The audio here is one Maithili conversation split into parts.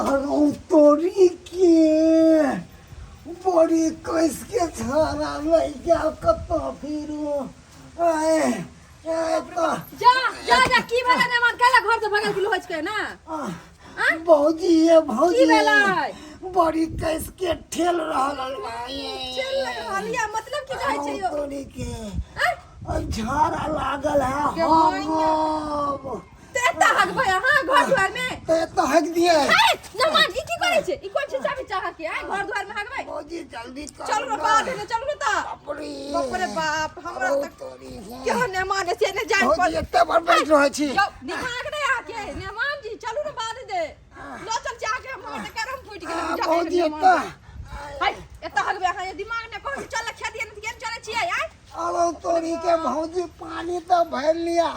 अरे तोरी के बड़ी कस के छाड़ा लग गया कतऽ फिरू आए आए तो जा जा जा की भेलै ने मन काला घर से भगल गेल होइ छै ना भौजी ये भौजी की भेलै? बड़ी कस के ठेल रहल भाई चल रहल या मतलब की कहै छै यौ तोरी के आँय? झाड़ा लागल है के हम तऽ एतऽ हगबै अहाँ घर दुआर में तो एतऽ हक दिए हे नमान ई की करै छै ई कोन छै चाभी चाह के आय घर दुआर में हगबै भौजी जल्दी कर चलू रे बाप रे चलू रे तऽ बाप रे बाप रे बाप हमरा अरे तऽ तोरी के। केहन मेहमान से ने जान भौजी पर एते बार बैठ रहै छी यौ दिमाग नहि आके मेहमान जी चलू रे बाद दे लो चल जाके हमर तऽ करम फूटि गेल आ, बुझा भौजी गेल एतऽ हाय एतऽ हगबै अहाँ ये दिमाग नहि कहै छी चल खेत दिए ने तऽ केहन चलै छियै आय अरे तोरी के भौजी पानी तऽ भरि लिया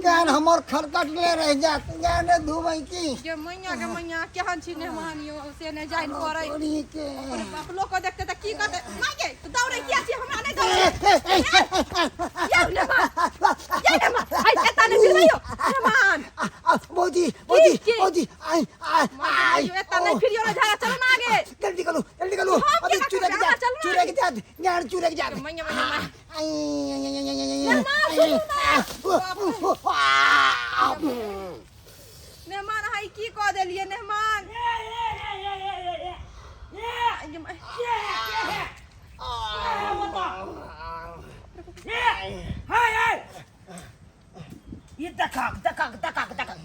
गान हमर खरकट ले रह जात गान धुबै की गे मैया गे मैया केहन छी मेहमान यौ से नहि जानि पड़ै तोरी के बाप लोक देखते तऽ की कहते माय गे तू दौड़ै किया छी हमरा नहि दौड़ै यौ मेहमान यौ मेहमान हाय एतऽ नहि फिरबै यौ मेहमान भौजी भौजी की? भौजी आई आई आई एतऽ नहि फिरियौ रे झाड़ा चलू ना आगे जल्दी करू जल्दी करू हम अभी केना चूरे के करबै? जात अहाँ चलू ना चूरे के जात गान चूरे के जात मैया मैया मैया आई आई आई आई आई मेहमान, सुनू ना। मेहमान अहाँ ई की कऽ देलियै मेहमान ई देखक देखक देखक देखक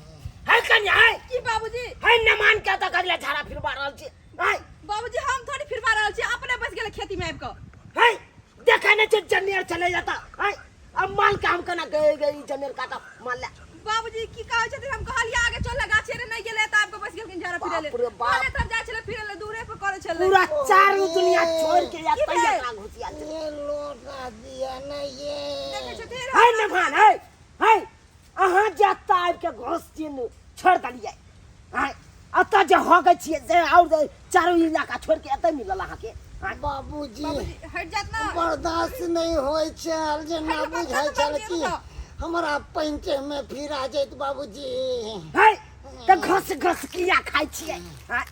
है कन्या है की बाबूजी है नमान के देखक ले झाड़ा फिरवा रहल छी है बाबूजी हम थोड़ी फिरवा रहल छी अपने बस गेलै खेती में आबि कऽ है देखै नहि छै जनेर चले जाता है अब माल के हम केना गए गई जनेर काटा माल ले बाबूजी की कहै छथिन हम कहलियै आगे चल गाछे रे नहि गेलै तऽ आबि कऽ बस गेलखिन झाड़ा फिरै बाप रे ले बाप। कहले तब जाइ छलै फिरै ले दूरे पर करै छलै पूरा चारू दुनिया छोड़ के या की तैया भेल? एकरा घुसिया छै ये लोटा दिया ना ये देखै छथिन है नभान है है अहाँ जे एतऽ आबि के घोस चिन्ह छोड़ देलियै आँय एतऽ जे हगै छियै से आओर जे चारू इलाका छोड़ के एतऽ मिलल अहाँके आँय बाबूजी बाबूजी हटि जात ना बर्दाश्त नहीं होइ छल जेना हट, बुझाइ बर्दाश्त छल नहीं कि होता। हमरा पैंटे में फिरा जाइत बाबूजी है तऽ घस घस किया खाइ छियै आँय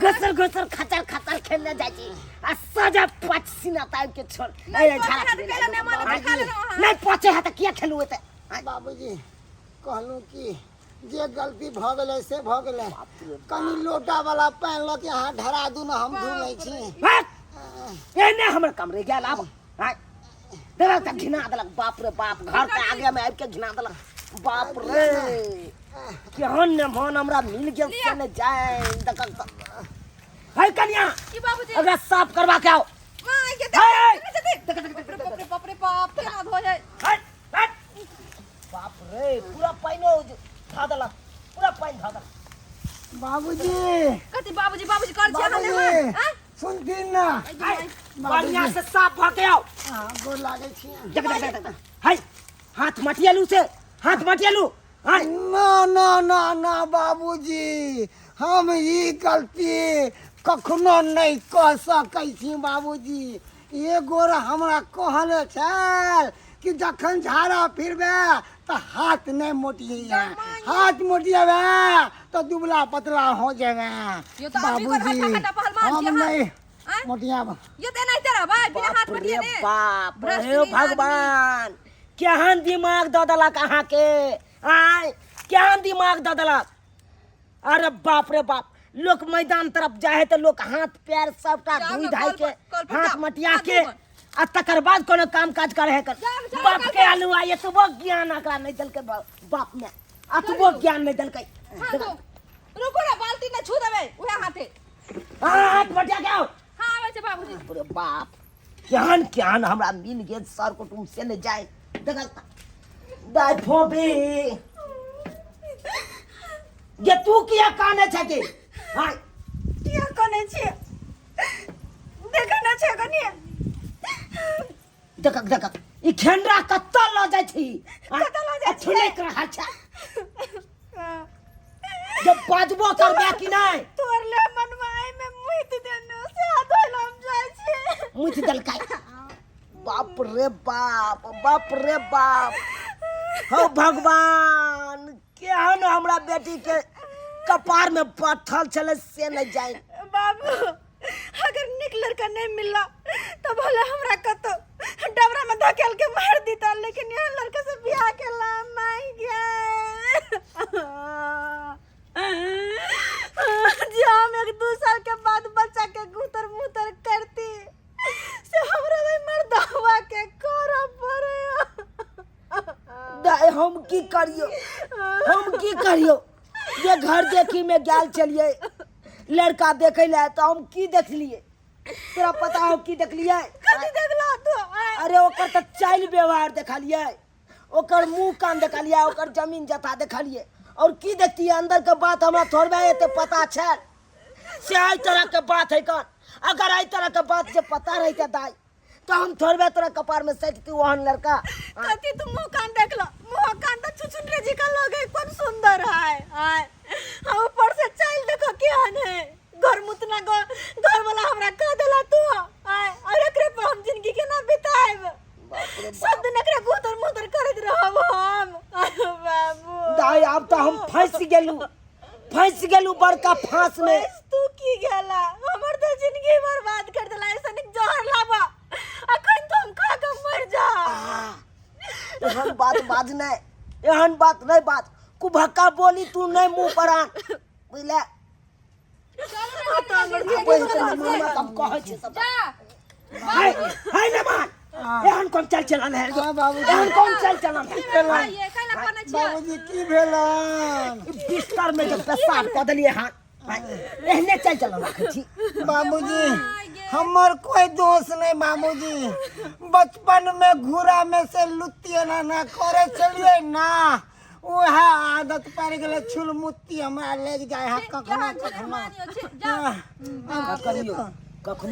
घसर घसर खचर खचर खेलने जाइ छी आ सजा पच सीना ताबि के छोड़ नहि ए, पचै झाड़ा है तऽ कैला नहि मानत, आँय, खा लेलहुँ अहाँ। नहि पचे है तऽ किया खेलू एते आँय, बाबूजी कहलहुँ कि जे गलती भऽ गेलै से भऽ गेलै कनि लोटा वाला पानि लऽ के अहाँ ढरा दू ने हम धो लै छी भाग एने हमर कमरे गेल आब आँय देलक तऽ घिना देलक बाप रे बाप घर के आगे में आबि के घिना देलक बाप रे केहन ने मन हमरा मिल गेल से ने जाय देखक तऽ है कनिया की बाबूजी एकरा साफ करवा के आओ माँ के हे, देख देख बाप रे बाप रे बाप केना धोय है हट हट बाप रे पूरा पानिओ धऽ देलक पूरा पानि धऽ देलक बाबूजी कथी बाबूजी बाबूजी कर छी अहाँ बाबूजी मेहमान आँय? सुनथिन ना बढ़िया से साफ भऽ के आओ अहाँ गोर लागै छी देख देख देख देख है हाथ मटियालू से हाथ मटियालू है ना ना ना ना बाबूजी हम ई गलती कखनो नहि कऽ सकै छी बाबूजी एगो हमरा कहले छल कि जखन झाड़ा फिरबे तऽ हाथ नहि मोटिए हाथ मोटिएबे तऽ दुबला पतला हो जेबे यो तऽ अभी कोन बाबूजी हट्टा कट्टा पहलवान हम छी अहाँ? नहि आँय? मोटियाब यो तऽ एनाहिते रहबै बिना हाथ बाप रे मोटिएने बाप भ्रष्ट हे आदमी। भगवान केहन दिमाग दऽ देलक अहाँके आँय केहन दिमाग दऽ देलक अरे बाप रे बाप लोक मैदान तरफ जाए है तऽ लोक हाथ पैर सबटा जाउ धोइ ने, धाइ कल के पर- कल पर हाथ जाउ, मटिया हाथ के धोबऽ। आ तकर बाद कोनो काम काज करे है कर जाउ, जाउ, बाप कल के पर। आलू आ एतबो ज्ञान एकरा नहि देलकै बाप ने एतबो ज्ञान नहि देलकै हाथ धो। रुकू ने बाल्टी ने छू देबै उहे हाथे हाथ मटिया के आओ हाँ आबै छै बाबूजी बाप रे बाप केहन केहन हमरा मिल गेल सर कुटुम्ब से ने जाय देखल दाय फोपी ये तू किया काने छै के हाय किया कनै छी देखै न छै कनी देखक देखक ई खेंडरा कतऽ लऽ जाइ छी कतऽ लऽ जाइ छी? छुलैक रहल छै जब बाजबो करबे कि नहि तोर ले मनवाई में मुइत देनो से धोइल हम जाइ छी मुथि देलकै बाप रे बाप बाप रे बाप हो भगवान केहन हमरा बेटी के कपार में पत्थर छलै से नहीं जाए। बाबू अगर निक लड़का नहीं मिलला तो भले हमरा कतो डबरा में धकेल के मार दीता, लेकिन यह लड़का से बियाह के ला माई गया। जे हम 1-2 साल के बाद बच्चा के गुतर मुतर करती से हमरा वही मर्दावा के करऽ पड़े। दाई हम की करियो, हम की करियो, जे घर देखी में गेल छलिए लड़का देखे ले तो हम की देखलिए तोरा पता हो की देखलिए? कथी देखला तू? अरे ओकर तो चाल व्यवहार देखलिए, ओकर मुंह कान देखलिए, ओकर जमीन जथा देखलिए, और की देखतिए अंदर के बात हमरा थोड़बे एते पता छै से एहि तरह के बात है कौन। अगर एहि तरह के बात से पता रहते दाई तो हम थोड़बे तोरा कपार में सटती ओहन लड़का। कथी तू मुंह कान देखला? मुंह कान तो छुछुन रे जी का लगे कौन सुंदर है। आय हम ऊपर से चाल देखो केहन है, घर मुतना घर वाला हमरा कह देला तू। आय और एकरे पर हम जिंदगी केना बिताएब? सब दिन एकरे गुतर मुतर करैत रहब हम। बाबू दाई आब तो हम फंस गेलू, फंस गेलू बड़का फांस में। फंस तू की गेला, हमर तो जिंदगी बर्बाद कर देला। ऐसा निक जहर लाबा अखन तो हम खा के मर जा। एहन बात बाज नहीं, एहन बात नहीं बाज, कुभक्का बोली तू नहीं मुंह पर आन, बुझले? हम कहै छी सब। हाय हाय नमान, एहन कोन चाल चलन है? हाँ बाबूजी। एहन कोन चाल चलन है? बाबूजी की भेलन? बिस्तर में जब पेशाब कऽ देलियै हन, एहने चाल चलन राखै छी। बाबूजी हमर कोई दोष नहीं बाबूजी, बचपन में घूरा में से लुत्ती एना ना करे चलिए ना, वह आदत पड़ गेलै छुलमुत्ती हमरा ले जाय है कखनो कखनो। कखनो कखनो।